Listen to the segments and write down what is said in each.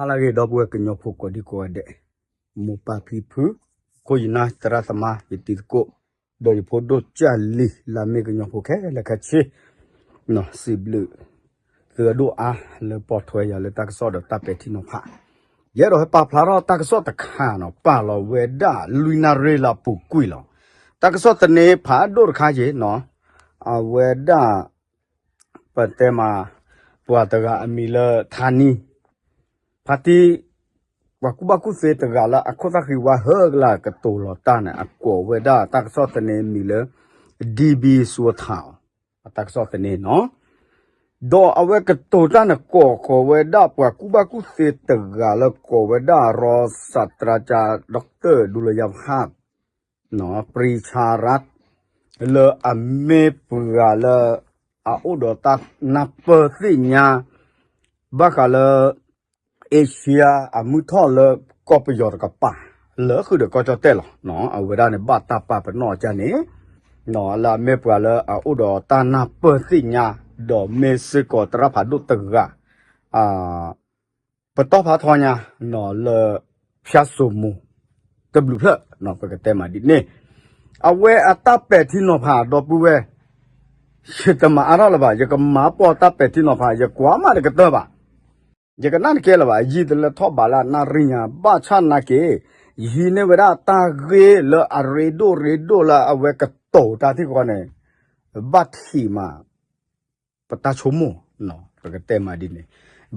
လၢအဂ့ၤ ဒီပုၢ်ဝဲၢ်ကညီဖိကိးဒံကိးဂၤဒဲး, မိၢ်ပၢ်ဖံဖု, ခိၣ်ယနၢ်သရၣ်သမါ ယတံၤသကိး, ဒီးယဖိဒိၣ်ကၢ်လံၤ လၢအမ့ၢ်ကညီဖိခဲလၢာ်ခဲဆ့, စံးဘျုးသုအဒိၣ်အါလၢပိာ်ထွဲယၤလၢတၢ်ကစီၣ်ဒီးတၢ်ပဲာ်ထံနီၤဖး, ယအဲၣ်ဒိးဟဲပာ်ဖျါထီၣ်တၢ်ကစီၣ်တခါနီၤ ပာ်လီၤဝဲဒၣ်လွံၢ်နၣ်ရံၣ်လၢအပူၤကွံာ်လီၤ. တၢ်ကစီၣ်သန့ဖးဒိၣ်တခါယ့ၤနီၤ, အဝဲဒၣ် ပတဲမး ပှၤတဂၤအမံၤလၢထါနံ, ဖါတံၢ်, ပှၤကူၣ်ဘၣ်ကူၣ်သ့တဂၤလၢအခိၣ်သၣ်ဃံဝါဟၢကလၤကတိၤလီၤတၢ်န့ၣ် အကိးဝဲဒၣ်တၢ်ကစီၣ်သန့မံၤလၢ DB Sawtah အတၢ်ကစီၣ်သန့နီၤ, ဒီးအဝဲကတိၤတၢ်န့ၣ် ကိးဃီၤဝဲဒၣ်ပှၤကူၣ်ဘၣ်ကူၣ်သ့တဂၤလၢကိးဝဲဒၣ် ရီစးတြၤကၠၤ ဒီကတၢၣ် ဒူလယါဖး ပရံဆါရၣ် လၢအမ့ၢ်ပှၤလၢ အအိၣ်ဒီးတၢ်နၢ်ပၢၢ်သ့ၣ်ညါ ဘၣ်ဃးလၢ Asia အမုၢ်ထီၣ်လၢကီၢ်ပယီၤတကပၤ လၢဃုာ်ဒီးကီၢ်ကၠီၣ်တဲၣ်လီၤ. အဝဲဒၣ်န့ၣ် ဘၣ်တၢ်ပာ်ပနီၣ်အီၤဒ်န့ၣ် လၢအမ့ၢ်ပှၤလၢအအိၣ်ဒီးတၢ်နၢ်ပၢၢ်သ့ၣ်ညါ ဒီးမ့ၢ်စ့ၢ်ကီးသရၣ်ဖးဒိၣ်တဂၤ ပတီၢ်ဖးထီညါ လၢ ဖၠၣ်စိမိၤ တဘျုးဖျၢၣ် ပကတဲမးဒ်န့ၣ်, အဝဲအတၢ်ပဲာ်ထံနီၤဖး ဒီပုၢ်ဝဲၢ် ယတမၤအါထီၣ်လၢၤဘၣ်, ယကမၤပိာ်တၢ်ပဲာ်ထံနီၤဖး ယကွၢ်မးတကတၢၢ်ဘၣ်, ယကနၣ်တကဲလၢၤဘၣ်, ယံာ်တလၢထီၣ်ဘးလၢအနၣ်ရံၣ်ညါ ဘၣ်ဆၣ်နာ်က့ ယဟံးန့ၢ်ဝဲဒၣ်တၢ်ဂ့ၢ်လၢအရ့ဒိၣ်ရ့ဒိၣ်လၢအဝဲကတိၤတၢ်သ့ၣ်ဃီန့ၣ် ဘၣ်ထံးမး ပတၢ်ဆိကမိၣ်, ပကတဲမးဒ်န့ၣ်,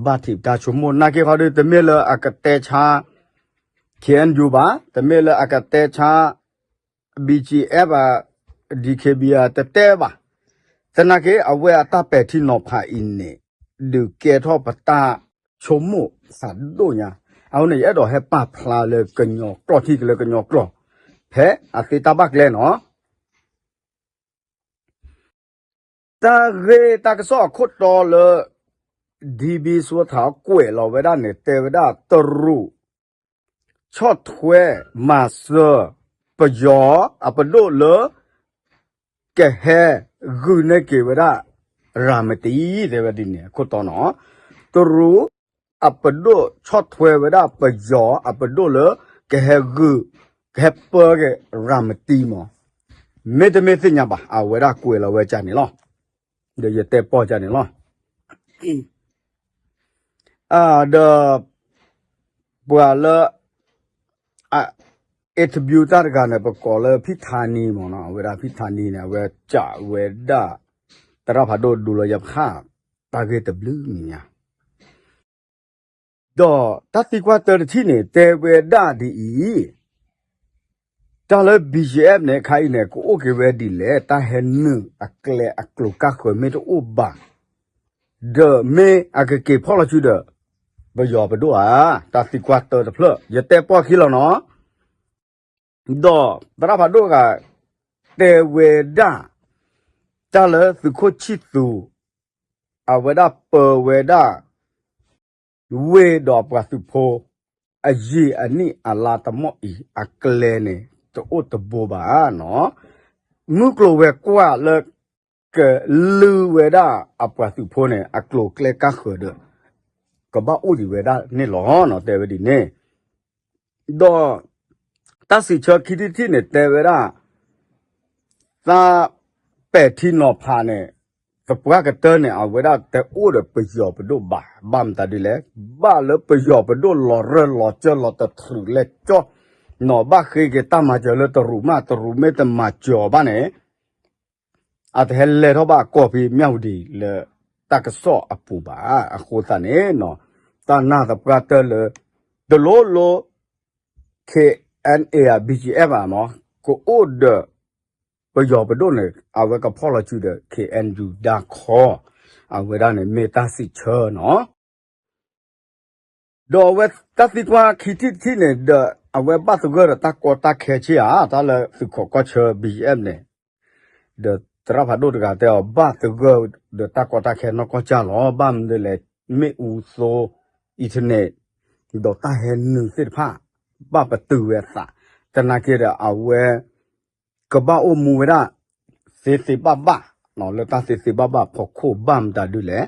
ဘၣ်ထံးပတၢ်ဆိကမိၣ် နာ်က့ဃီဒီး တမ့ၢ်လၢအကတဲဆါ ခ့ၣ်အဲၣ်ယူၣ် ဘၣ်, တမ့ၢ်လၢအကတဲဆါ BGF ဘၣ်, DKBA တတဲဘၣ်, သနာ်က့ အဝဲအတၢ်ပဲာ်ထံနီၤဖးအံၤန့ၣ် ဒုးကဲထီၣ်ပတၢ်ဆိကမိၣ်ဖးဒိၣ်ညါ, အဃိန့ၣ် ယအဲၣ်ဒိးဟဲပာ်ဖျါလၢကညီကျိာ်ထံၣ်က့ၤလၢကညီကျိာ်, ဖဲအသ့တၢ်ဘၣ်ကျဲနီၤ တၢ်ဂ့ၢ်တၢ်ကစီၣ်အခိၣ်တီလၢ DB Sawtah ကွဲးလီၤဝဲဒၣ်န့ၣ် တဲဝဲဒၣ်တရူး ဆီၣ်ထွဲမၤစၢၤ ပယီၤအပဒိၣ်လၢ ကဟဲဂုာ်န့ၢ်က့ၤဝဲဒၣ် ရၤမတံ တဲဝဲဒ်န့ၣ် အခိၣ်တီနီၤ, တရူး အပဒိၣ်ဆီၣ်ထွဲဝဲဒၣ်ပယီၤအပဒိၣ်လၢ ကဟဲဂုာ် ကဟဲပၢက့ၤရၤမတံမး, မ့တမ့ၢ်သ့ၣ်ညါဘၣ် အဝဲဒၣ်ကွဲးလီၤဝဲဒ်န့ၣ်လီၤ. ဒီးယတဲပိာ်ဒ်န့ၣ်လီၤ. ဒီး ပှၤလၢ အ interview တၢ်တဂၤန့ၣ် ပကိးလၢဖံထါနံမးနီၤ, အဝဲဒၣ်ဖံထါနံန့ၣ် အဝဲကးဝဲဒၣ် သရၣ်ဖးဒိၣ်ဒူလီၤယါဖး တၢ်ဂ့ၢ်တဘျုးမံၤညါ ဒီးတၢ်သံကွၢ်တၢတထံၣ်န့ၣ် တဲဝဲဒၣ်ဒ်အံၤ, တၢ်လၢ BGF န့ၣ် ခါအံၤန့ၣ် ကအိၣ်က့ၤဝဲဒ်လဲၣ်, တၢ်ဟဲနုာ်အကျဲအကျိၤကါဃၢၤမ့ၢ်တအိၣ်ဘၣ်, ဒီးမ့ၢ်အကက့ၤဖီၣ်လီၤစုဒီး ပယီၤပဒိၣ်ဧါ, တၢ်သံကွၢ်တၢတဖျၢၣ် ယတဲပိာ်ခံလီၤနီၤ. ဒီးသရၣ်ဖးဒိၣ်တဂၤ တဲဝဲဒၣ် တၢ်လၢသုးခိၣ်ဆံၣ်သူး အဝဲဒၣ်ပၢဝဲဒၣ် ဝ့ၢ်ဒီးအပှၤသုးဖိ အယံာ်အနံၣ်အလါတမီၢ်အံၤ အကျဲန့ၣ် တအိၣ်တဘိဘၣ်နီၤ, မုၢ်ကျိၤဝဲၤကွာ်လၢ ကလုၢ်ဝဲဒၣ်အပှၤသုးဖိန့ၣ် အကျိၤကျဲကါဃၢၤဒီး ကဘၣ်အိၣ်ဒံးဝဲဒၣ်န့ၣ်လီၤနီၤ, တဲဝဲဒ်န့ၣ် ဒီး တၢ်စံးဆၢခံထံၣ်တထံၣ်န့ၣ် တဲဝဲဒၣ် တၢ်ပဲာ်ထံနီၤဖးန့ၣ် သပှၢ်ကတၢၢ်န့ၣ် အဝဲဒၣ်တအိၣ်ဒီးပယီၤပဒိၣ်ဘၣ်, ဘၣ်မတၤဒ်လဲၣ်, ဘၣ်လၢပယီၤပဒိၣ်လီၤရၢၢ်လီၤစၢၢ်လီၤတထြုးလဲၤကၠီ နီၤ, ဘၣ်ဃ့က့ၤတၢ်မၤစၢၤလၢတရူးမး, တရူးမ့ၢ်တမၤစၢၤအီၤဘၣ်န့ၣ် အတဟဲလဲၤထီၣ်ဘၣ်ကီၢ်ဖံးမၠၣ်ဝတံၤလၢတၢ်ကစီၣ်အပူၤဘၣ်. အဃိသတးန့ၣ် တၢ်နာ်သပှၢ်တၢၢ်လၢ တလိၤလိၤ KNA ဧါ BGF ဧါမး ကအိၣ်ဒီး ပယီၤပဒိၣ်န့ၣ် အဝဲကဖီၣ်လီၤစုဒီး KNU ဒၣ်ခီ, အဝဲဒၣ်န့ၣ်မ့ၢ်တၢ်စံးဆၢနီၤ. ဒီးအဝဲတၢ်သံကွၢ်ခံထံၣ်တထံၣ်န့ၣ်ဒီး အဝဲဘၣ်သဂၢၢ်ဒီးတၢ်ကီတၢ်ခဲဆ့ဧါ, တၢ်လၢသုးခိးကီၢ်ဆၢ BGF န့ၣ်, ဒီးသရၣ်ဖးဒိၣ်တဂၤတဲအီၤ ဘၣ်သဂၢၢ်ဒီးတၢ်ကီတၢ်ခဲနီၢ်ကီၢ်ကၢ်လီၤ, ဘၣ်မနုၤလဲၣ် မ့ၣ်အူသိ internet ဒီးတၢ်ဟဲနုာ်သ့ၣ်တဖၣ် ဘၣ်ပတုာ်ဝဲအသး, သနာ်က့ဒီးအဝဲ ကဘၣ်အိၣ်မူဝဲဒၣ် သ့သ့ဘၣ်ဘၣ်, လၢတၢ်သ့သ့ဘၣ်ဘၣ်ဖီခိၣ် ဘၣ်မတၤဒ်လဲၣ်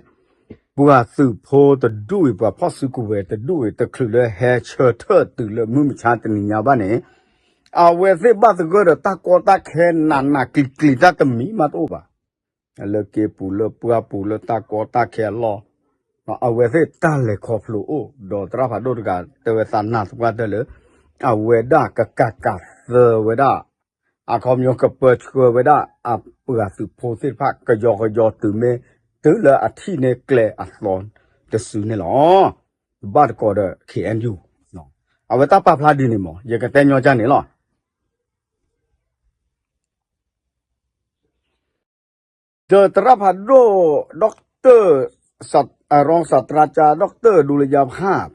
ပှၤသုးဖိတဒူၣ်အံၤ ပှၤဖီၣ်စုကဝဲၤတဒူၣ်အံၤ တချုးလၢဟဲဆၢထၢၣ်တုၤလၢမုၢ်မဆါတနံၤညါဘၣ်န့ၣ်, အဝဲသ့ၣ်ဘၣ်သဂၢၢ်ဒီးတၢ်ကီတၢ်ခဲနးနးကျံၤကျံၤ တၢ်တမံၤမးတအိၣ်ဘၣ်. လၢက့ၤပူၤလၢပှၢ်ပူၤလၢတၢ်ကီတၢ်ခဲအလီၢ်, အဝဲသ့ၣ်တၢ်လဲၤခီဖျိအိၣ် ဒီးသရၣ်ဖးဒိၣ်တဂၤတဲဝဲသးနၢ်သပှၢ်တၢၢ်လၢ အဝဲဒၣ်ကကးကးသၢဝဲဒၣ် အခီပညီကပၢဆှၢဝဲဒၣ် အပှၤသုးဖိသ့ၣ်တဖၣ် ကယီကယီတုၤမ့ၢ် တုၤလၢအထံၣ်န့ၢ်ကျဲအသီတစုန့ၣ်လီၤ. ဘၣ်တကိးဒီး ခ့ၣ်အဲၣ်ယူၣ်, အဝဲတၢ်ပာ်ဖျါဒ်န့ၣ်မး ယကတဲညီကၢ်န့ၣ်လီၤ. ဒီးသရၣ်ဖးဒိၣ် ဒီကတၢၢ် รองศาสตราจารย์ ဒီကတၢၢ် ဒူလယါဖၣ်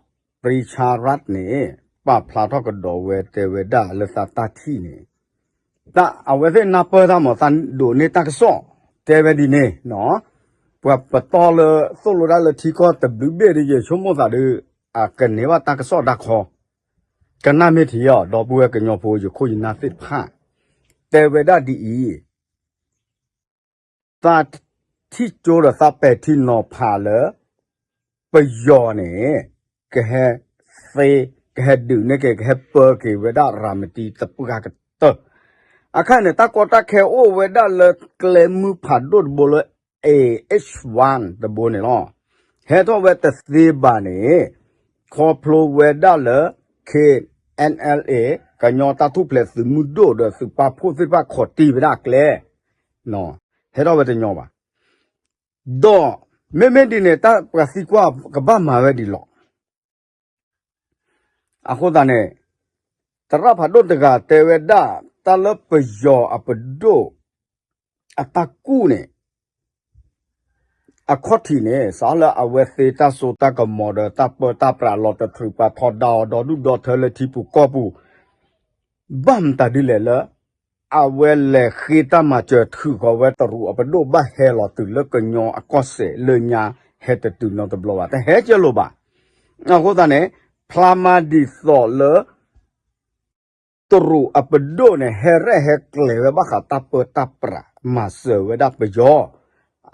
ပရံဆါရၣ်န့ၣ် ပာ်ဖျါထီၣ်ကဒီးဝဲတဲဝဲဒၣ်လၢသးတၢ်ထံၣ်န့ၣ်, တၢ်အဝဲသ့ၣ်နၢ်ပၢၢ်တၢ်မး သးဒိးန့ၢ်တၢ်ကစီၣ် တဲဝဲဒ်န့ၣ်, ပှၤပတီၢ်လၢသိၣ်လိဒၣ်လၢထံကီၢ်တဘျုးဘ့ၣ်ဒီး ယဆိကမိၣ်သးဒီး အကန့ၢ်ဘၣ်တၢ်ကစီၣ်တၢ်ခီ, ကနၣ်မ့ၢ်ထံၣ်အီၤ ဒီပုၢ်ဝဲၢ်ကညီဖိယခိၣ်ယနၢ်သ့ၣ်တဖၣ်, တဲဝဲဒၣ်ဒ်အံၤ သးထံၣ်ကၠိဒီးသးပဲာ်ထံနီၤဖးလၢ ပယီၤန့ၣ် ကဟဲသ့ ကဟဲဒုးန့ၢ်က့ၤ ကဟဲပၢက့ၤဝဲဒၣ်ရၤမတံသပှၢ်ကတၢၢ်, အခါန့ၣ် တၢ်ကီတၢ်ခဲအိၣ်ဝဲဒၣ်လၢကျဲမုၢ်ဖးဒိၣ်တဘိလၢ A H one တဘိန့ၣ်လီၤ. ဟဲထီၣ်ဝဲတသ့ဘၣ်န့ၣ် ခီဖျိဝဲဒၣ်လၢ K N L A ကညီတၢ်ထူၣ်ဖျဲးသုးမုၢ်ဒိၣ်ဒီးသုးပာ်ဖှိၣ်သ့ၣ်တဖၣ် ခိးတံၢ်ဝဲဒၣ်အကျဲ, ဟဲထီၣ်ဝဲတညီဘၣ်. ဒီးမ့မ့ၢ်ဒ်န့ၣ် တၢ်ပှၤသံကွၢ်ကဘၣ်မၤဝဲဒ်လဲၣ်. အဃိသတးန့ၣ် သရၣ်ဖးဒိၣ်တဂၤတဲဝဲဒၣ် တၢ်လၢပယီၤအပဒိၣ် အတၢ်ကူၣ်န့ၣ် အခီၣ်ထံးန့ၣ် စးလၢအဝဲသ့တၢ်စိတၢ်ကမီၤဒီး တၢ်ပၢတၢ်ပြးလီၤတတြူး ပှၤထီဒါအီၤဒီဒူၣ်ဒီထၢလၢထံပူၤကီၢ်ပူၤ ဘၣ်မတၤဒ်လဲၣ်လၢ အဝဲလဲၤဃ့တၢ်မၤစၢၤထုးဃီၤဝဲတရူးအပဒိၣ် ဘၣ်ဟဲလီၤတုၤလၢကညီအကီၢ်စဲၣ်လၢညါ ဟဲတတုၤနီတဘျီဘၣ် တဟဲကဲလိာ်ဘၣ်. အဃိသတးန့ၣ် ဖျါမၤဒ်သိးလၢ တရူးအပဒိၣ်န့ၣ် ဟဲရဲၣ်ဟဲကျဲၤဝဲဘၣ်ဃးတၢ်ပၢတၢ်ပြး မၤစၢၤဝဲဒၣ်ပယီၤ,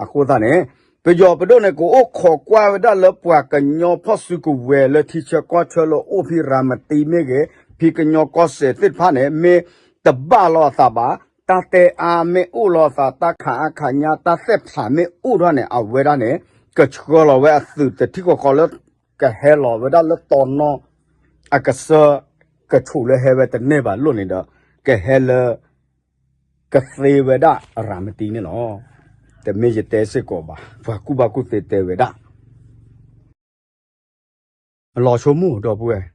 အဃိသတးန့ၣ် ပယီၤပဒိၣ်န့ၣ် ကအိၣ်ခိးကွၢ်ဝဲဒၣ်လၢပှၤကညီဖီၣ်စုကဝဲၤလၢထံဆၢကီၢ်ဆၢလၢအိၣ်ဖဲရၤမတံမ့ၢ်ဂ့ၤ, ဖဲကညီကီၢ်စဲၣ်သ့ၣ်တဖၣ်န့ၣ် မ့ၢ်တဘၣ်လီၤအသးဘၣ်, တၢ်တဲအါမ့ၢ်အိၣ်လီၤအသး, တၢ်ခးအါခးညါ, တၢ်သဲၣ်ဖျးမ့ၢ်အိၣ်ထီၣ်န့ၣ် အဝဲဒၣ်န့ၣ် ကဆှၢလီၤဝဲအသုးတထံၣ်ဃီဃီလၢ ကဟဲလီၤဝဲဒၣ်လၢတီနီၣ် အကစၢၢ်ကဆူးလၢဟဲဝဲတန့ၢ်ဘၣ်လိၣ်န့ၣ်ဒီး ကဟဲလၢ ကသ့ဝဲဒၣ်ရၤမတံန့ၣ်လီၤ. တမ့ၢ်ယတဲစ့ၢ်ကီးဘၣ်, ပှၤကူၣ်ဘၣ်ကူၣ်သ့တဲဝဲဒၣ် လီၤဆိကမိၣ်ဒီပုၢ်ဝဲၢ်,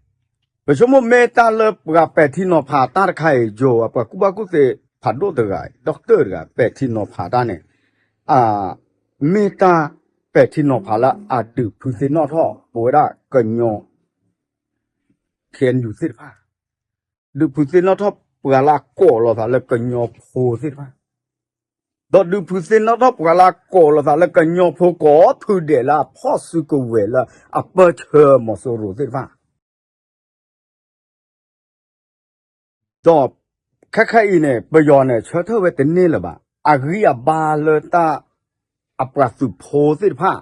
ပဆိကမိၣ်မ့ၢ်တၢ်လၢပှၤပဲာ်ထံနီၤဖးတၢ်တခါအံၤ ယိၤ ပှၤကူၣ်ဘၣ်ကူၣ်သ့ဖးဒိၣ်တဂၤအံၤ ဒီကတၢၢ်တဂၤ ပဲာ်ထံနီၤဖးတၢ်န့ၣ် အ မ့ၢ်တၢ်ပဲာ်ထံနီၤဖးလၢအဒုးဖုးသ့ၣ်နီၣ်ထီၣ်ပဝဲဒၣ်ကညီ ခ့ၣ်အဲၣ်ယူၣ်သ့ၣ်တဖၣ်, ဒုးဖုးသ့ၣ်နီၣ်ထီၣ်ပှၤလၢအကိးလိာ်သးလၢကညီဖိသ့ၣ်တဖၣ်, ဒီးဒုးဖုးသ့ၣ်နီၣ်ထီၣ်ပှၤလၢအကိးလိာ်သးလၢကညီဖိကိးဖုဒဲးလၢအဖီၣ်စုကဝဲၤလၢအပၢဆှၢမီၤစိရိၤသ့ၣ်တဖၣ် ဒီးခဲခါအံၤန့ၣ် ပယီၤန့ၣ် ဆၢထၢၣ်ဝဲတန့ၢ်လၢၤဘၣ်. အဂံၢ်အဘါလၢတၢ် အပှၤသုးဖိသ့ၣ်တဖၣ်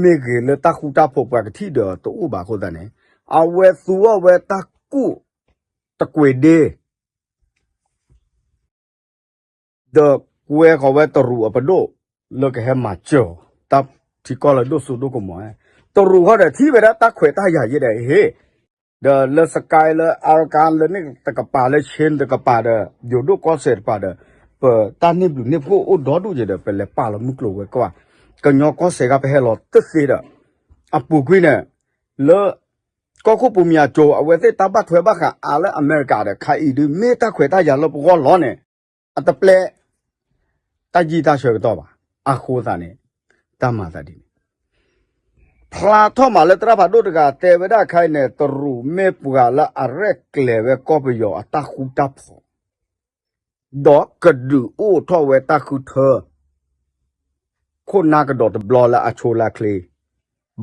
မ့ၢ်ဂ့ၤလၢတၢ်ဃူတၢ်ဖိးပှၤကထံၣ်ဒီးတအိၣ်ဘၣ်အဃိသတးန့ၣ် အဝဲသူအီၤဝဲတၢ်ကူၣ်တကွံာ်ဒ့ ဒီးကွဲဃီၤဝဲတရူးအပဒိၣ် လၢကဟဲမၤစၢၤအီၤ တၢ်ထံကီၢ်လၢဒိၣ်စိဒိၣ်ကမီၤ, တရူးဃီဒီးထံၣ်ဝဲဒၣ်တၢ်ခွဲးတၢ်ယာ်ယဲဒီးဟ့ၣ်, ဒီးလၢ Sagaing လၢ Arakan လၢန့ၣ်တကပၤ လၢ Chin တကပၤဒီး ယိၤဒိၣ်ကီၢ်စဲၣ်တကပၤဒီး ပတၢ်န့ၢ်ဘျုးန့ၢ်ဖှိၣ်အိၣ်ဒီဒူၣ်ယဲဒီး ပလဲၤပာ်လီၤမုၢ်ကျိၤဝဲၤကွာ်, ကညီကီၢ်စဲၣ်ဂၤပဟဲလီၤတသ့ဒီး အပူၤကွံာ်န့ၣ် လၢ ကီၢ်ခိၣ်ပူၤမၠးကၠိ အဝဲသ့ၣ်တၢ်ဘၣ်ထွဲဘၣ်ဃးအါလၢအမဲရကၤဒီး ခါအံၤဒုး မ့ၢ်တၢ်ခွဲးတၢ်ယာ်လၢပဂီၢ်လီၤန့ၣ် အတပျဲ တၢ်ယံာ်တၢ်ဆၢကတီၢ်ဘၣ်. အဃိသတးန့ၣ် တၢ်မၤသးဒ်န့ၣ် ဖျါထီၣ်မးလၢသရၣ်ဖးဒိၣ်တဂၤတဲဝဲဒၣ်ခဲအံၤန့ၣ် တရူးမ့ၢ်ပှၤလၢအရဲၣ်ကျဲၤဝဲကီၢ်ပယီၤအတၢ်ဃူတၢ်ဖိး ဒီးကဒုးအိၣ်ထီၣ်ဝဲတၢ်ဃုထၢ ခိၣ်နၢ်ကဒီးတဘျီလၢအဆိလၢအချ့,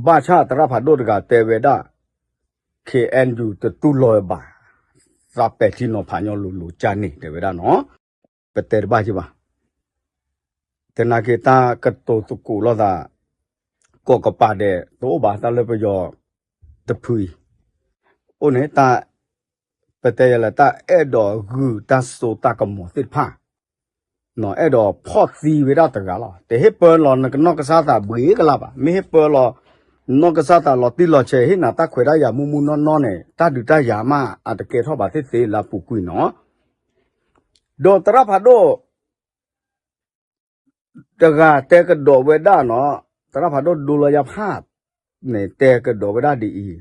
ဘၣ်ဆၣ်သရၣ်ဖးဒိၣ်တဂၤတဲဝဲဒၣ် ခ့ၣ်အဲၣ်ယူၣ် တတူၢ်လိာ်ဘၣ် သးပဲာ်ထံနီၤဖးညီလိၤလိၤကၢ်န့ၣ် တဲဝဲဒၣ်နီၤ, ပတဲတဘၣ်က့ၤဘၣ်. သနာ်က့တၢ်ကတိၤသကိးလိာ်သး ကိးကပၤဒဲးတအိၣ်ဘၣ် တၢ်လၢပယီၤတဖုအံၤ, အိၣ်န့ၣ်တၢ် ပတဲယဲလၢတၢ်အဲၣ်ဒိးဂုာ်တၢ်စိတၢ်ကမီၤသ့ၣ်တဖၣ်, အဲၣ်ဒိးဖီၣ်သံဝဲဒၣ်တဂၤလီၤ. တဟ့ၣ်ပၢလီၤနကနီၢ်ကစၢ်သးဘှ့ကလါဘၣ်. မ့ၢ်ဟ့ၣ်ပၢလီၤ နီၢ်ကစၢ်သးလီၤတံၢ်လီၤဆဲး ဟ့ၣ်နၤတၢ်ခွဲးတၢ်ယာ်မူမူနီၢ်နီၢ်န့ၣ် တၢ်ဒုးတၢ်ယၤမး အတကဲထီၣ်ဘၣ်သ့ၣ်သ့လၢအပူၤကွံာ်နီၤ. ဒီးသရၣ်ဖးဒိၣ် တဂၤတဲကဒီးဝဲဒၣ်နီၤ, သရၣ်ဖးဒိၣ်ဒိလီၤယါဖးန့ၣ် တဲကဒီးဝဲဒၣ်ဒ်အံၤ,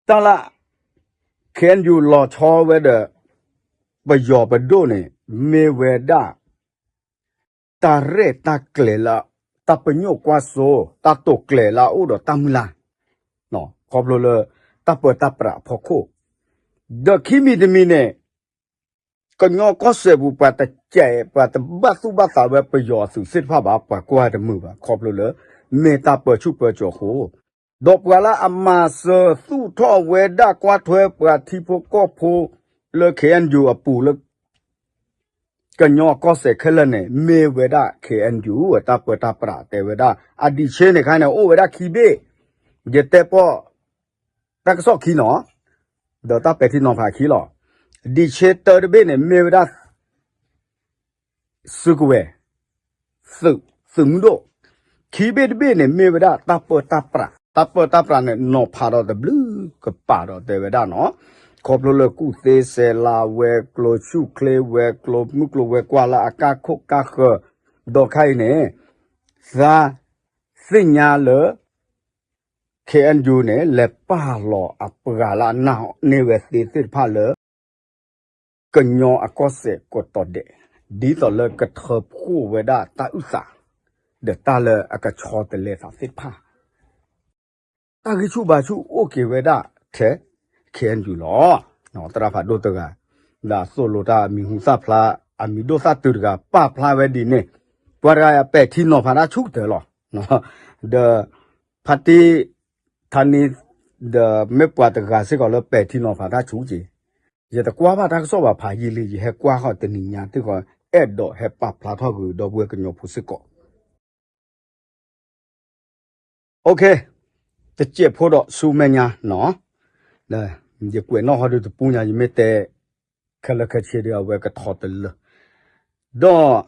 တၢ်လၢ ခ့ၣ်အဲၣ်ယူၣ် လီၤဆီဝဲဒီး ပယီၤပဒိၣ်န့ၣ် မ့ၢ်ဝဲဒၣ် တၢ်ရဲၣ်တၢ်ကျဲၤလၢ တၢ်ပညိၣ်ကွၢ်စိ တၢ်တိာ်ကျဲၤလၢအအိၣ်ဒီးတၢ်မုၢ်လၢ် ခီဖျိလၢ တၢ်ပၢတၢ်ပြးအဖီခိၣ်, ဒီးခံမံၤတမံၤန့ၣ် ကညီကီၢ်စဲၣ်ပူၤ ပှၤတကဲး ပှၤတဘၣ်သူၣ်ဘၣ်သးဝဲပယီၤအသုးသ့ၣ်တဖၣ်ဘၣ် ပှၤကွၢ်တမုာ်ဘၣ် ခီဖျိလၢ မ့ၢ်တၢ်ပၢဆူၣ်ပၢစိးအဃိ, ဒီးပှၤလၢအမၤစၢၤသူၣ်ထီၣ်ဝဲဒၣ်ကွၢ်ထွဲပှၤထံဖိကီၢ်ဖိလၢ ခ့ၣ်အဲၣ်ယူၣ် အပူၤလၢ ကညီကီၢ်စဲၣ်ခဲလၢာ်န့ၣ် မ့ၢ်ဝဲဒၣ် ခ့ၣ်အဲၣ်ယူၣ် အတၢ်ပၢတၢ်ပြးတဲဝဲဒၣ် အဒံးဆ့န့ၣ်ခါန့ၣ် အိၣ်ဝဲဒၣ်ခံဘ့ၣ်, ယတဲပီၣ် တၢ်ကစီၣ်ခံနီၤ, ဒီးတၢ်ပဲာ်ထံနီၤဖးခံလီၤ. ဒံးဆ့တၢတဘ့ၣ်န့ၣ် မ့ၢ်ဝဲဒၣ် စုကဝဲၤ သုး သုးမုၢ်ဒိၣ်, ခံဘ့ၣ်တဘ့ၣ်န့ၣ် မ့ၢ်ဝဲဒၣ်တၢ်ပၢတၢ်ပြး, တၢ်ပၢတၢ်ပြးန့ၣ် နီၤဖးဒီးတဘျုးကပၤဒီးတဲဝဲဒၣ်နီၤ, ခီဖျိလၢကူၣ်သ့ဆဲးလၤဝဲၤကျိၤ ဆူၣ်ချ့ဝဲၤကျိၤ မုၢ်ကျိၤဝဲၤကွာ်လၢအကါခိၣ်ကါဃၢၤ, ဒီးခဲအံၤန့ၣ် သးသ့ၣ်ညါလၢ ခ့ၣ်အဲၣ်ယူၣ်န့ၣ် လဲၤပာ်လီၤအပှၤလၢအနာ်န့ၢ်ဝဲသ့သ့ၣ်တဖၣ်လၢ ကညီအကီၢ်စဲၣ်ကိးတီၤဒဲး, ဒ်သိးလၢကထၢဖှိၣ်ဝဲဒၣ်တၢ်အုၣ်သး ဒီးတၢ်လၢအကဆီတလဲသးသ့ၣ်တဖၣ်, တၢ်ဂံၢ်ဆူၣ်ဘါဆူၣ်အိၣ်က့ၤဝဲဒၣ်ထဲ ခ့ၣ်အဲၣ်ယူၣ်လီၤ. သရၣ်ဖးဒိၣ်တဂၤ လၢအသိၣ်လိတၢ်အမံၤဟူသၣ်ဖျါ အမံၤဒိၣ်သၣ်တုၤတဂၤ ပာ်ဖျါဝဲဒ်န့ၣ်, ပှၤတဂၤပဲာ်ထံနီၤဖးတၢ်ဆူၣ်ကတၢၢ်လီၤ. ဒီး ဖါတံၢ် ထါနံ ဒီးမ့ၢ်ပှၤတဂၤစ့ၢ်ကီးလၢပဲာ်ထံနီၤဖးတၢ်ဆူၣ်က့ၤ, ယတကွၢ်ဘၣ်တၢ်ကစီၣ်ဘၣ်ဖးယံာ်လံ ယဟဲကွၢ်ဃီတနံၤညါ သ့ၣ်ဃီ အဲၣ်ဒိးဟဲပာ်ဖျါထီၣ်ဂုာ်ဒီပုၢ်ဝဲၢ်ကညီဖိစ့ၢ်ကီး OK, တစဲးဖိဒီးဆူမဲာ်ညါနီၤ, ယကွဲးနီၣ်ဟီဒုတပူၤညါ ယမ့ၢ်တဲ ခဲလၢာ်ခဲဆ့ဒီးအဝဲကထီတလၢာ်, ဒီး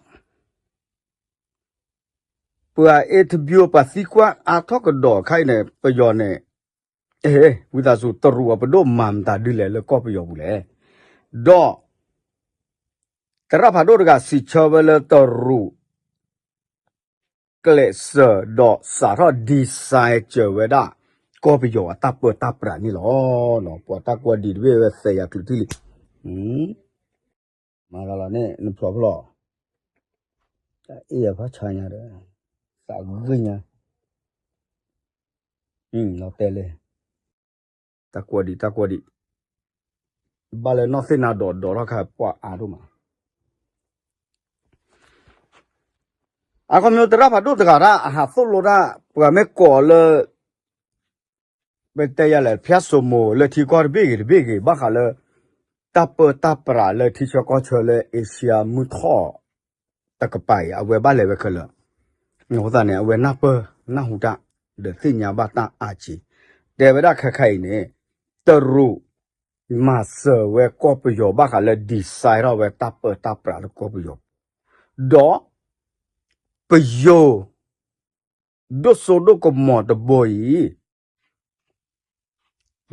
ပှၤ interview ပှၤသံကွၢ်အါထီၣ်ကဒီးခါအံၤန့ၣ် ပယီၤန့ၣ်, ဝံသးစူၤ တရူးအပဒိၣ်မၤမတၤဒ်လဲၣ်လၢကီၢ်ပယီၤပူၤလဲၣ်, ဒီး သရၣ်ဖးဒိၣ်တဂၤစံးဆၢဝဲလၢတရူး ကျဲးစၢးဒီးစးထီၣ် design စၢၤဝဲဒၣ် ကီၢ်ပယီၤအတၢ်ပၢတၢ်ပြးန့ၣ်လီၤ. ပှၤတၢ်ကွၢ်ဒံးတဘ့ၣ်ဝဲသဲးယၤကျုးထံၣ်လံ, မၤလီၤလီၤန့ၣ် နဖျိးဖျိး, တၢ်အ့ၣ်ယၤဖးဆါညါဒီး, သးဂ့ၢ်ညါ, လီၤတဲာ်လံ, တၢ်ကွၢ်ဒံး တၢ်ကွၢ်ဒံး, ဘၣ်လၢနီၢ်သ့ၣ်နၤဒိးဒိးထီၣ်ခါပှၤအါဒိၣ်မး အခီပညီသရၣ်ဖးဒိၣ်တဂၤတၢ်အဟးသိၣ်လိတၢ် ပှၤမ့ၢ်ကိးလၢ ပတဲယၤလဲၣ် ဖၠၣ်စိမိၤလၢထံကီၢ်တဘ့ၣ်ဂ့ၤတဘ့ၣ်ဂ့ၤ ဘၣ်ဃးလၢ တၢ်ပၢတၢ်ပြးလၢထံဆၢကီၢ်ဆၢလၢ Asia မုၢ်ထီၣ် တကပၤအံၤ အဝဲဘၣ်လဲၤဝဲခဲလၢာ်, အဃိသတးန့ၣ် အဝဲနၢ်ပၢၢ်နၢ်ဟူတၢ် ဒီးသ့ၣ်ညါဘၣ်တၢ်အါက့ၤ, တဲဝဲဒၣ်ခဲခါအံၤန့ၣ် တရူး မၤစၢၤဝဲကီၢ်ပယီၤဘၣ်ဃးလၢ design ထီၣ်ဝဲတၢ်ပၢတၢ်ပြးလၢကီၢ်ပယီၤ, ဒီး ပယိၤ ဒိၣ်စိဒိၣ်ကမီၤတဘိအံၤ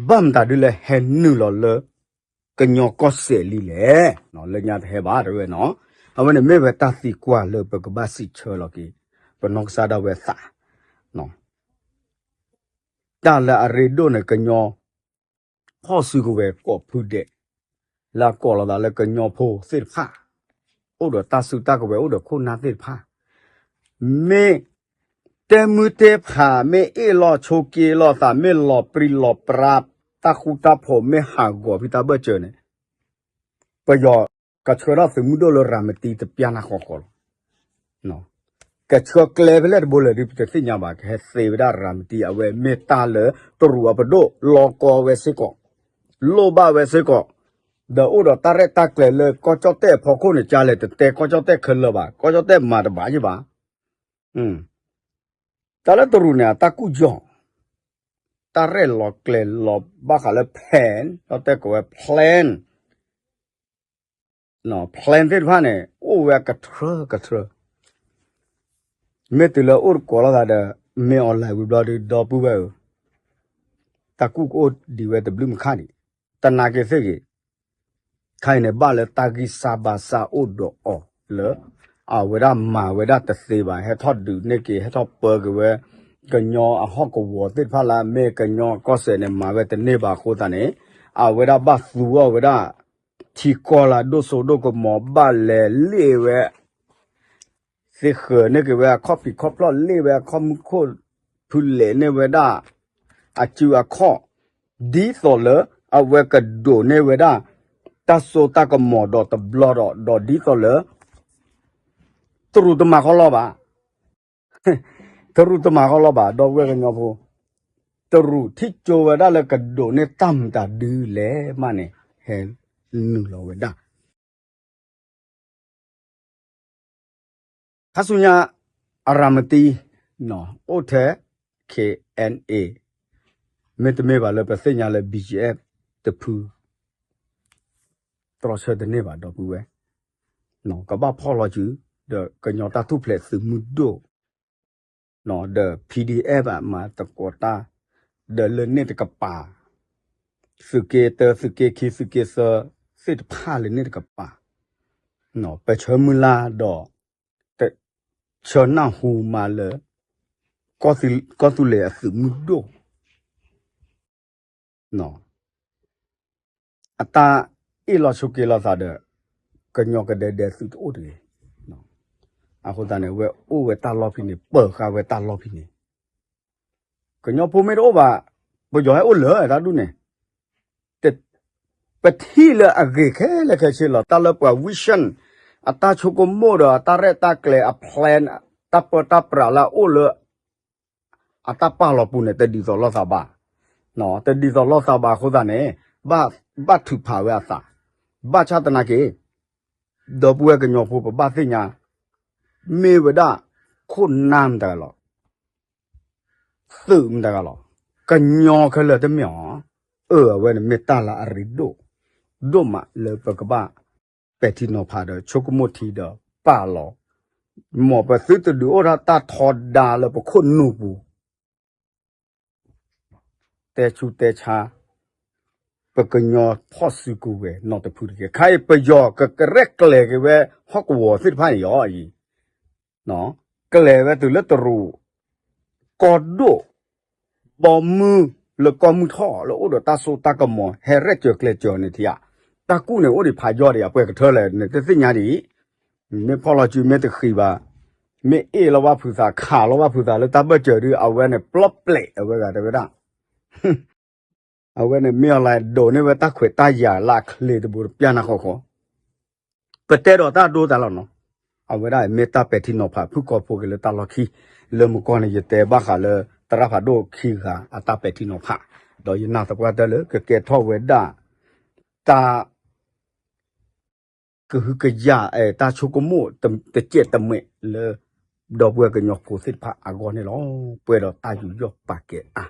ဘၣ်မတၤဒ်လဲၣ် ဟဲနုာ်လီၤလၢ ကညီကီၢ်စဲၣ်လံလဲၣ်, လၢညါတဟဲဘၣ်တဲဝဲနီၤ, အဝဲန့ၣ်မ့ၢ်ဝဲတၢ်သံကွၢ်လၢပကဘၣ်စံးဆၢလီၤက့ၤ ပနီၢ်ကစၢ်ဒၣ်ဝဲသး တၢ်လၢအရ့ဒိၣ်န့ၣ် ကညီ ဖီၣ်စုကဝဲၤကိးဖုဒဲး, လၢအကိးလီၤသးလၢကညီဖိသ့ၣ်တဖၣ်, အိၣ်ဒီးတၢ်စုတၢ်ကဝဲၤ အိၣ်ဒီးခိၣ်နၢ်သ့ၣ်တဖၣ်, မ့ၢ်တဲမုၢ်တဲဖး မ့ၢ်အ့ၣ်လိာ်ဆိးက့လိာ်သး မ့ၢ်လီၤပြံလီၤပြါ တၢ်ဃူတၢ်ဖိး မ့ၢ်ဟးဂီၤဖဲတၢ်ဘၢၣ်စၢၤန့ၣ် ပယီၤကဆှၢထီၣ်သုးမုၢ်ဒိၣ်လၢရၤမတံတပျၢ်နၢ်ဃီဃီလီၤ. ကဆှၢကျဲဖဲလဲၣ်တဘိလဲၣ်ဒီး ပတသ့ၣ်ညါဘၣ်, ကဟဲသ့ဝဲဒၣ်ရၤမတံ အဝဲမ့ၢ်တၢ်လၢတရူးအပဒိၣ် လီကီဝဲစ့ၢ်ကီး, လိၣ်ဘၣ်ဝဲစ့ၢ်ကီး, ဒီးအိၣ်ဒီးတၢ်ရဲၣ်တၢ်ကျဲၤလၢကီၢ်ကၠီၣ်တဲၣ်အဖီခိၣ်န့ၣ် ကလဲၣ်တတဲကီၢ်ကၠီၣ်တဲၣ်ခဲလၢာ်ဘၣ်, ကီၢ်ကၠီၣ်တဲၣ်မၤတဘၣ်ယဘၣ်, တၢ်လၢတရူးန့ၣ် အတၢ်ကူၣ်ယီၢ်, တၢ်ရဲၣ်လီၤကျဲၤလီၤဘၣ်ဃးလၢ plan ဒီးတဲကိးဝဲ plan, နီၤ plan သ့ၣ်တဖၣ်န့ၣ် အိၣ်ဝဲကထြၢကထြၢ, မ့ၢ်တုၤလၢအိၣ်တကိးလိာ်သးဒီး မ့ၢ် online ဝံၤဘျီဒုး ဒီပုၢ်ဝဲၢ်ဧၢ, တၢ်ကူၣ်ကအိၣ်ဒံးဝဲတဘျုးမုၢ်ခါဒံး, တနာ်က့ၤသ့ၣ်ဂ့ၤ ခဲအံၤန့ၣ် ဘၣ်လၢတၢ်ဂံၢ်စၢ်ဘါစၢ်အိၣ်ဒီးအီၤလၢ အဝဲဒၣ်မၤဝဲဒၣ်တသ့ဘၣ်, ဟဲထီၣ်ဒုးန့ၢ်က့ၤ ဟဲထီၣ်ပၢက့ၤဝဲ ကညီအဟီၣ်ကဝီၤသ့ၣ်တဖၣ်လၢ မ့ၢ်ကညီကီၢ်စဲၣ်န့ၣ် မၤဝဲတန့ၢ်ဘၣ်အဃိသတးန့ၣ် အဝဲဒၣ်ဘၣ်သူအီၤဝဲဒၣ် ထံကီၢ်လၢအဒိၣ်စိဒိၣ်ကမီၤ ဘၣ်လဲၤလ့ၣ်ဝဲ သ့ၣ်ဃၢၤန့ၢ်က့ၤဝဲအခီၣ်ဖံးခီၣ်ဖျီၣ် လ့ၣ်ဝဲအခီၣ်မူခိၣ် ဖုလဲးန့ၢ်ဝဲဒၣ် အစုအခီၣ်, ဒ်သိးလၢအဝဲကဒိးန့ၢ်ဝဲဒၣ် တၢ်စိတၢ်ကမီၤဒီးတဘျီဒီး ဒီးဒ်သိးလၢ တရူးတမၤဃီလီၤဘၣ်, တရူးတမၤဃီလီၤဘၣ် ဒီပုၢ်ဝဲၢ်ကညီဖိ, တရူးထံၣ်ကၠိဝဲဒၣ်လၢကဒိးန့ၢ်တၢ်မတၤဒုလဲၣ်မးန့ၣ် ဟဲနုာ်လီၤဝဲဒၣ် ခါဆူညါ အရၤမတံ အိၣ်ထဲ K N A မ့တမ့ၢ်ဘၣ်လၢပသ့ၣ်ညါလၢ B G F တဖု တြီဆၢတန့ၢ်ဘၣ် ဒီပုၢ်ဝဲၢ်, ကဘၣ်ဖီၣ်လီၤစု ဒီးကညီတၢ်ထူၣ်ဖျဲးသုးမုၢ်ဒိၣ် ဒီး P D F မၤသကိးတၢ် ဒီးလၢန့ၣ်တကပၤ သုးက့တၢ သုးက့ခံ သုးက့သၢ သ့ၣ်တဖၣ်လၢန့ၣ်တကပၤ ပဆၢမုၢ်လၢ်ဒီး ဆၢနၢ်ဟူမးလၢ ကီၢ်သူလ့ၤအသုးမုၢ်ဒိၣ် အတၢ်အ့ၣ်လိာ်ဆိးက့လိာ်သးဒီး ကညီကဒဲဒဲသုးတအိၣ်တဂ့ၤ. အဃိသတးန့ၣ် ဝဲအိၣ်ဝဲတၢ်လီၢ်ဖဲန့ၣ် ပၢၤဃာ်ဝဲတၢ်လီၢ်ဖဲန့ၣ် ကညီဖိမ့ၢ်တအိၣ်ဘၣ် ပယီၤဟဲအိၣ်လၢတၢ်ဒူၣ်န့ၣ် ပထံၣ်လၢအဂ့ၤခဲလၢာ်ခဲဆ့လီၤ. တၢ်လၢပှၤ vision အတၢ်ဆိကမိၣ်ဒီးအတၢ်ရဲၣ်တၢ်ကျဲၤအ plan တၢ်ပၢတၢ်ပြးလၢအအိၣ်လၢ အတၢ်ပာ်လီၤပူၤန့ၣ် တဒ်သိးလိာ်သးဘၣ်, တဒ်သိးလိာ်သးဘၣ်အဃိသတးန့ၣ် ဘၣ်ထုးဖးဝဲအသး, ဘၣ်ဆၣ်သနာ်က့ ဒီပုၢ်ဝဲၢ်ကညီဖိပဘၣ်သ့ၣ်ညါ မ့ၢ်ဝဲဒၣ် ခိၣ်နၢ်မတၤဂၤလီၤ သုးမတၤဂၤလီၤ, ကညီခဲလၢာ်တမ့ၢ်အီၤ, အၢ အဝဲန့ၣ်မ့ၢ်တၢ်လၢအရ့ဒိၣ် ဒိၣ်မးလၢပကဘၣ် ပဲာ်ထံနီၤဖးဒီး ဆိကမိၣ်ထံဒီးပာ်လီၤ, မ်ပသုတဒုးအိၣ်ထီၣ်တၢ်ထီဒါလၢပခိၣ်နူာ်ပူၤ တဲဆူတဲဆါ ပကညီဖီၣ်စုကဝဲၤနီတဖုတဂ့ၤ. ခဲအံၤပယီၤကကရဲၣ်ကျဲၤက့ၤဝဲဟီၣ်ကဝီၤသ့ၣ်တဖၣ်န့ၣ်ယီၤအံၤ, ကျဲၤဝဲတုၤလၢတရူး ကီၢ်ဒိၣ် ဘီမုၢ်လၢကီၢ်မုၢ်ထီၣ်လၢအိၣ်ဒီးတၢ်စိတၢ်ကမီၤ ဟဲရဲၣ်စၢၤကျဲၤစၢၤန့ၣ်ထံဧါ, တၢ်ကူၣ်န့ၣ်အိၣ်ဒံးဖးယီၢ်ဒံး အပှဲၤကထၢလဲၣ်န့ၣ် တသ့ၣ်ညါဒံး, မ့ၢ်ဖီၣ်လီၤစုမ့ၢ်တဃံးဘၣ်, မ့ၢ်အ့ၣ်လီၤဘၣ်ဖုးသး ခးလီၤဘၣ်ဖုးသးလၢတၢ်ဘၢၣ်စၢၤဒုး အဝဲန့ၣ်ပျီပျဲးအဝဲဂၤတဲဝဲဒၣ် အဝဲန့ၣ်မ့ၢ်အီၤလၢဒိးန့ၢ်ဝဲတၢ်ခွဲးတၢ်ယာ်လၢအချ့တဘိတပျၢ်နၢ်ဃီဃီ, ပတဲဒီးတၢ်ဒိတၢ်လီၤနီၤ, အဝဲဒၣ်မ့ၢ်တၢ်ပဲာ်ထံနီၤဖးဖုၣ်ကိာ်ဖိက့ၤလၢတၢ်လီၢ်ခံ, လၢမုၢ်ကီၢ်န့ၣ် ယတဲဘၣ်ဃးလၢသရၣ်ဖးဒိၣ်ခံဂၤအတၢ်ပဲာ်ထံနီၤဖး, ဒီးယနာ်သပှၢ်တၢၢ်လၢကကဲထီၣ်ဝဲဒၣ် တၢ် ကဟုကယာ် တၢ်ဆိကမိၣ်တစဲးတမှဲးလၢ ဒီပုၢ်ဝဲၢ်ကညီဖိသ့ၣ်တဖၣ်အဂီၢ်န့ၣ်လီၤ. ပှဲၤဒီးတၢ်ယူးယီၣ်ပာ်ကဲအါ